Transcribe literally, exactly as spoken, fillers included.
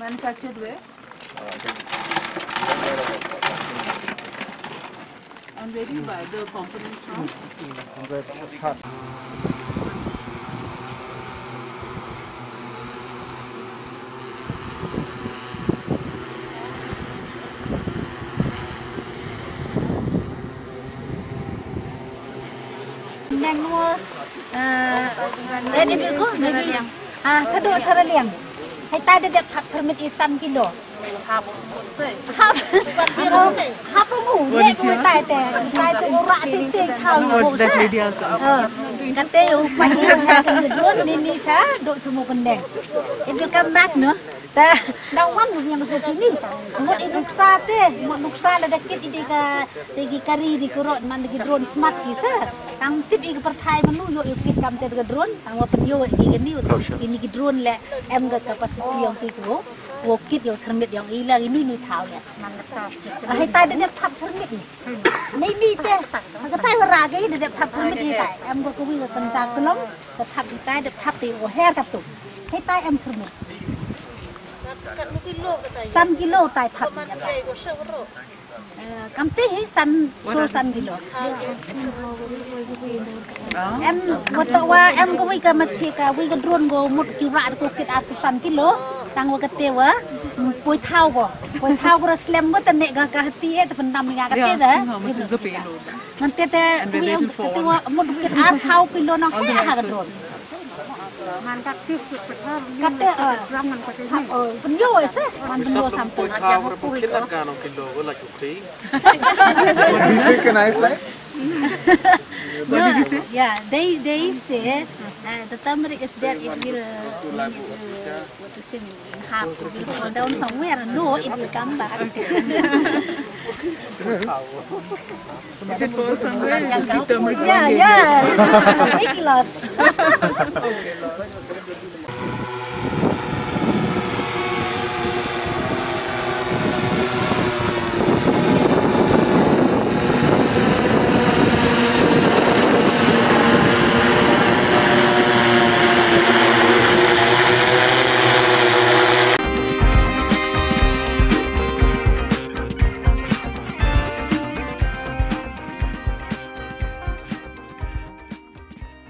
Manufactured where? And where do you buy the components from? Nang mo, eh, eh, di ko, maybe. Ah, chado chara liang. Hai tai da dep thap thermit i san kilo. Hap. Hap. Hap mu. Le ko tai te. Tai tu ora ti ti thau yo sa. Eh, kate yo pa ni sa ka drone ni ni sa do chumo kendeng. It will come back, no? Ta dang wan lu yang sa sini. Ngot i nuksa te, ngot nuksa la da kit i di ka, te ki kari di kurot man di ki drone smart ki sa. Tang tip i ka perthai manu yo i kit kam te ka drone, tang wa pen yo i ki ni. Ini ki drone le em ka capacity yang ti ko. Wo kit yo sermit yang i la ini ni thau le. Hai tai da dep thap sermit ni. Ni ni te. Ka tai wa ra ke da dep thap sermit ni tai. Em ko ko wi ka kenta kelong. Ka thap di tai, da thap di o her ka tu. Hei tai em thermit. San kilo tai thap. Eh, kam te hi san, so san kilo. Em, wa to wa, em ka wi ka machi ka, wi ka drone ko mut ki ra ko kit ar san kilo. Tang wa ka te wa, poi thau ko. Poi thau ko ra slem ko ta ne ka, ka hati e, ta pendam nga ka te da. Ngan te te, wi em ka te wa, mut kit ar thau kilo nang he ha ka drone. Kate, eh, eh, pynïoh se, man pynïoh sample. What did you say? Can I try? No, yeah, they, they say, uh, the turmeric is there, it will, uh, what to say, half, it will fall down somewhere. No, it will come back. If it falls somewhere, it will be turmeric. Yeah, yeah. Weight loss.